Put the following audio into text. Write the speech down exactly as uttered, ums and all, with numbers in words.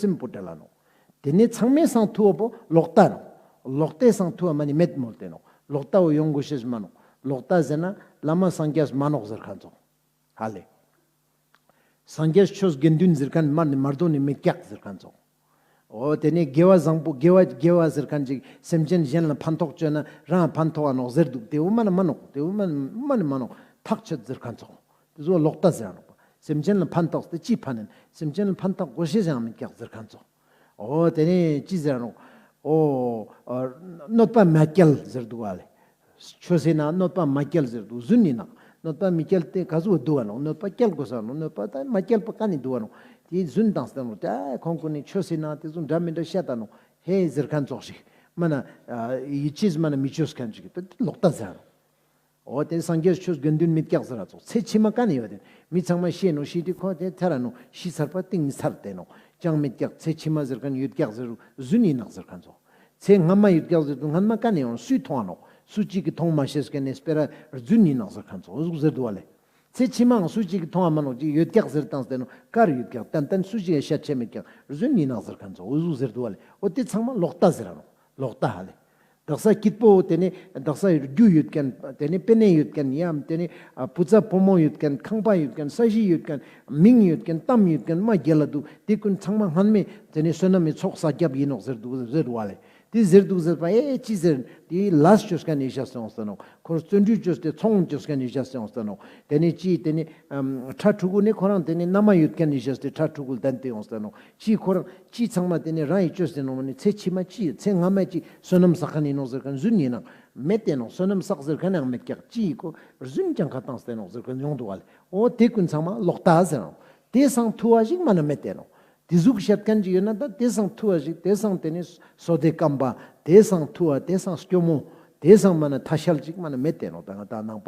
སེམས་པོ་བྲལ་ལ་ནོག། ཏེ་ནེ་ཚང་མའེ་སང་ཐུ་བ་པོ་ལོག་ལྟ་ནོག། ལོག་ལྟའེ་སང་ཐུ་བ་མ་ནེ་མེད་མོལ་ཏེ་ནོག། ལོག་ལྟ་བོ་ཡོང་གོ་ཤེས་མ་ནོག། ལོག་ལྟ་ཟེར་ན་བླ་མ་སངས་རྒྱས་མ་ནོག་ཟེར་ཁན་ཙོགས། ཧ་ལེ། སངས་རྒྱས་ཆོས་དགེ་འདུན་ཟེར་ཁན་མ་ནེ་མ་རྡོ་ནེ་མི་སྐྱག་ཟེར་ཁན་ཙོགས། འོ་ཏེ་ནེ་དགེ་བ་བཟང་པོ་དགེ་བ་དགེ་བ་ཟེར་ཁན་ཅིག་སེམས་ཅན་གཞན་ལ་ཕན་ཐོགས་ཅོས་ན་རང་ཕན་ཐོགས་ཨ་ནོག་ཟེར་དུག། ཏེ་བོ་མ་ནེ་མ་ནོག། ཏེ་བོ་མ་ནེ་མ་ནོག། ཐག་ཆོད་ཟེར་ཁན་ཙོགས། ཏེ་ཟུག་ལོག་ལྟ་ཟེར་ར་ནོག་པ། སེམས་ཅན་ལ་ཕན་ཐོགས་ཏེ་ཅི་ཕན་ཨིན། སེམས་ཅན་ལ་ཕན་ཐོགས་གོ་ཤེས་ཡང་མི་སྐྱག་ཟེར་ཁན་ཙོགས། འོ་ཏེ་ནེ་ཅི་ཟེར་ར་ནོག། འོ་ཨ་གནོད་པ་མ་སྐྱལ་ཟེར་དུག་ཨ་ལེ། ཆོས་སི་ནང་གནོད་པ་མ་སྐྱལ་ཟེར་དུག། རྫུན་ཨིན་ནོག། གནོད་པ་མི་སྐྱལ་ཏེ་ག་ཟུག་དུག་ག་ནོག། གནོད་པ་སྐྱལ་གོས་ས་ནོག། གནོད་པ་ད་མ་སྐྱལ་པ་ཀ་ནེ་དུག་ག་ནོག། ཏེ་རྫུན་ཏངས་ཏེ་ནོག། ཏ་ཁོང་ཀུན་ནི་ཆོས་སི་ནང་ཏེ་ཟུག་འདྲ་མི་འདྲ་ཤད་ད་ནོག། ཧེ་ཟེར་ཁན་ཙོགས་ཤིག་མ་ནེ་ཨ་ཡིད་ཆེས་མ་ནེ་མི་ཅོས་ཁན་ཅིག་ཏེ་ལོག་ལྟ་ཟེར་ར་ནོག། འོ་ཏེ་སངས་རྒྱས་ཆོས་དགེ་འདུན་མི་སྐྱག་ཟེར་ར་ཙོགས། ཚེ་ཕྱི་མ་ཀ་ནེ་ཡོད་ཏེ་མི་ཚང་མ་ཤི་ནོག། ཤི་ཏེ་ཁོ་ཏེ་ཐར་ར་ནོག། ཤི་ཚར་པ་ཏིང་ནེ་ཚར་ཏེ་ནོག། ཅང་མི་སྐྱག། ཚེ་ཕྱི་མ་ཟེར་ཁན་ཡོད་སྐྱག་ཟེར་རྫུན་ཨིན་ནོག་ཟེར་ཁན་ཙོགས། ཚེ་སྔ་མ་ཡོད་སྐྱག་ཟེར་དུག། སྔ་མ་ཀ་ནེ་ཡོང་སུའི་ཐོང་ང་ནོག། སུ་ཅིག་གི་ཐོང་མ་ཤེས་ཁན་ནི་སྤེ་ར་རྫུན་ཨིན་ནོག་ཟེར་ཁན་ཙོགས། འོ་ཟུག་ཟེར་དུག་པ་ལེ། ཚེ་ཕྱི་མའང་སུ་ཅིག་གི་ཐོང་ང་མ་ནོག། ཅིག་ཡོད་སྐྱག་ཟེར་ཏངས་ཏེ་ནོག། ཀར་ཡོད་སྐྱག། ཏན་ཏན་སུ་ཅིག་ཡ་ཤད་ཆེ་མེད་སྐྱག། རྫུན་ཨིན་ནོག་ཟེར་ཁན་ཙོགས། འོ་ཟུག་ཟེར་དུག་པ་ལེ། འོ་ཏེ་ཚང་མ་ལོག་ལྟ་ཟེར་ར་ནོག། ལོག་ལྟ་ཧ་ལེ། དག་ས་སྐྱིད་པོ་ཏེ་ནེ་དག་ས་རྒྱུ་ཡོད་ཁན་ཏེ་ནེ་པེ་ནེ་ཡོད་ཁན་ཡང་ཏེ་ནེ་ཨ་བུ་ཚ་བུ་མོ་ཡོད་ཁན་ཁང་པ་ཡོད་ཁན་ས་གཞི་ཡོད་ཁན་མིང་ཡོད་ཁན་གཏམ་ཡོད་ཁན་མ་རྒྱལ་ལ་དུག། ཏེ་ཀུན་ཚང་མ་སྔན་མེ་ཏེ་ནེ་བསོད་ནམས་མི་ཚོགས་བསགས་རྒྱབ་ཨིན་ནོག་ཟེར་དུག་ཟེར་དུག་པ་ལེ། ཏེ་ཟེར་དུག་ཟེར་པ་ཨེ་ཅི་ཟེར། ཏེ་ལས་ཅོས་ཁན་ནི་ཤ་སོང་སྟེ་ནོག། ཁོར་བརྩོན་འགྲུས་ཅོས་ཏེ་ཚོང་ཅོས་ཁན་ནི་ཤ་སོང་སྟེ་ནོག། ཏེ་ནེ་ཅི་ཏེ་ནེ་ཨམ་ཕྲུ་གུ་ནི་ཁོ་རང་ཏེ་ནེ་མནའ་མ་ཡོད་ཁན་ནི་ཤ་སྟེ་ཕྲུ་གུ་ལྡན་ཏེ་ཡོང་སྟེ་ནོག། ཅི་ཁོ་རང་ཅི་ཚང་མ་ཏེ་ནེ་རང་ཡི་ཅོས་ཏེ་ནོག། མ་ནེ་ཚེ་ཕྱི་མ་ཅི་ཚེ་སྔ་མ་ཅི་བསོད་ནམས་བསགས་ཁན་ཨིན་ནོག་ཟེར་ཁན་རྫུན་ཨིན་ནོག། མེད་ཏེ་ནོག། བསོད་ནམས་བསགས་ཟེར་ཁན་ཡང་མེད་སྐྱག། ཅི་ཡི་ཁོ་རྫུན་ཅང་ཁ་ཏངས་ཏེ་ནོག་ཟེར་ཁན་ཡོང་དུག་པ་ལེ། འོ་ཏེ་ཀུན་ཚང་མ་ལོག་ལྟ་ཟེར་ར་ནོག། ཏེ་སང་ཐུ་བ་ཞིག་མ་ནེ་མེད་ཏེ་ནོག། ཏེ་ཟུག་ཤད་ཁན་ཅིག་ཡོད་ན་ད་ཏེ་སང་ཐུ་བ་ཞིག་ཏེ་སང་ཏེ་ནེ་སོ་ཏེ་སྐམ་པ་ཏེ་སང་ཐུ་བ་ཏེ་སང་སྐྱོ་མོ་ཏེ་སང་མ་ནེ་ཐ་ཤལ་ཅིག་མ་ནེ་མེད་ཏེ་ནོག། ད་ང་ད་ནང་པ།